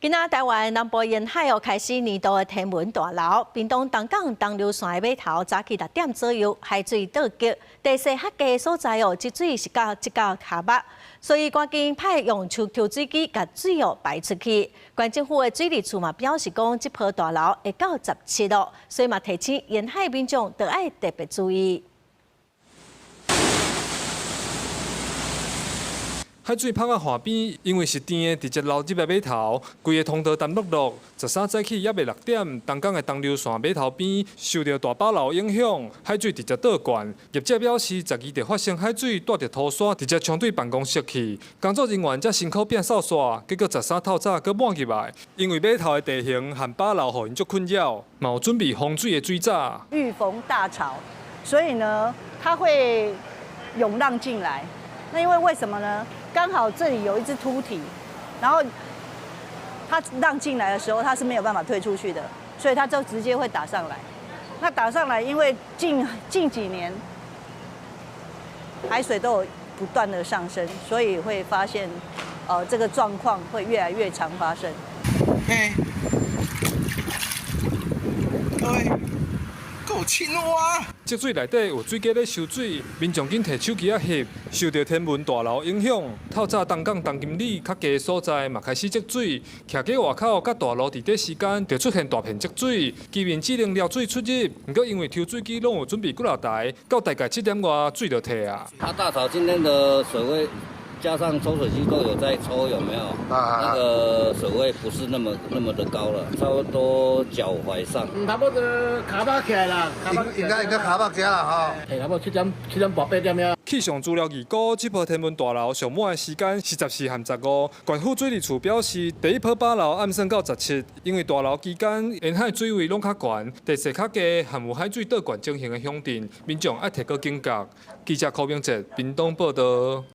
今仔台灣南部沿海哦開始年度的天文大流，屏東東港東流線的碼頭早起6點左右海水倒激，地勢較低的所在哦積水是到這到跤目，所以趕緊派用抽抽水機共水哦排出去。縣政府的水利處嘛表示講，這波大流會到17哦，所以嘛提醒沿海民眾都愛特別注意。海水拍到岸邊，因為是甜的，直接流入來碼頭，規个通道澹漉漉。13早起猶未6點，東港的東流線碼頭邊受著大飽流影響，海水直接倒灌。業者表示，12就發生海水帶著土沙直接衝對辦公室去，工作人員才辛苦摒掃沙，結果13透早閣滿入來。因為碼頭的地形和飽流，予𪜶足困擾，嘛有準備防水的水閘。遇逢大潮，所以呢，它會湧浪進來。那因為為什麼呢？剛好這裡有一隻凸體，然後它浪進來的時候，它是沒有辦法退出去的，所以它就直接會打上來。那打上來，因為近近幾年海水都有不斷的上升，所以會發現，這個狀況會越來越常發生。嘿，對，夠青蛙。積水內底有水機咧收水，民眾緊提手機仔翕。受著天文大流影響，透早東港東金里較低所在嘛開始積水，徛街外口佮大路佇短時間就出現大片積水，居民只能撩水出入。毋過因為抽水機攏有準備幾若台，到大概7點外水就退啊。啊，大潮今天的水位加上抽水機都有在抽，有沒有？啊，那個水位不是那麼那麼的高了，差不多腳踝上。差不多跤目起來啦，應該跤目遮啦吼。差不多7點7點半8點遐。氣象資料預估，這波天文大流上滿的時間是14和15。縣府水利處表示，第一波飽流按算到17，因為大流期間沿海水位攏較懸，地勢較低，含有海水倒灌情形的鄉鎮，民眾愛提高警覺。記者柯明哲，屏東報導。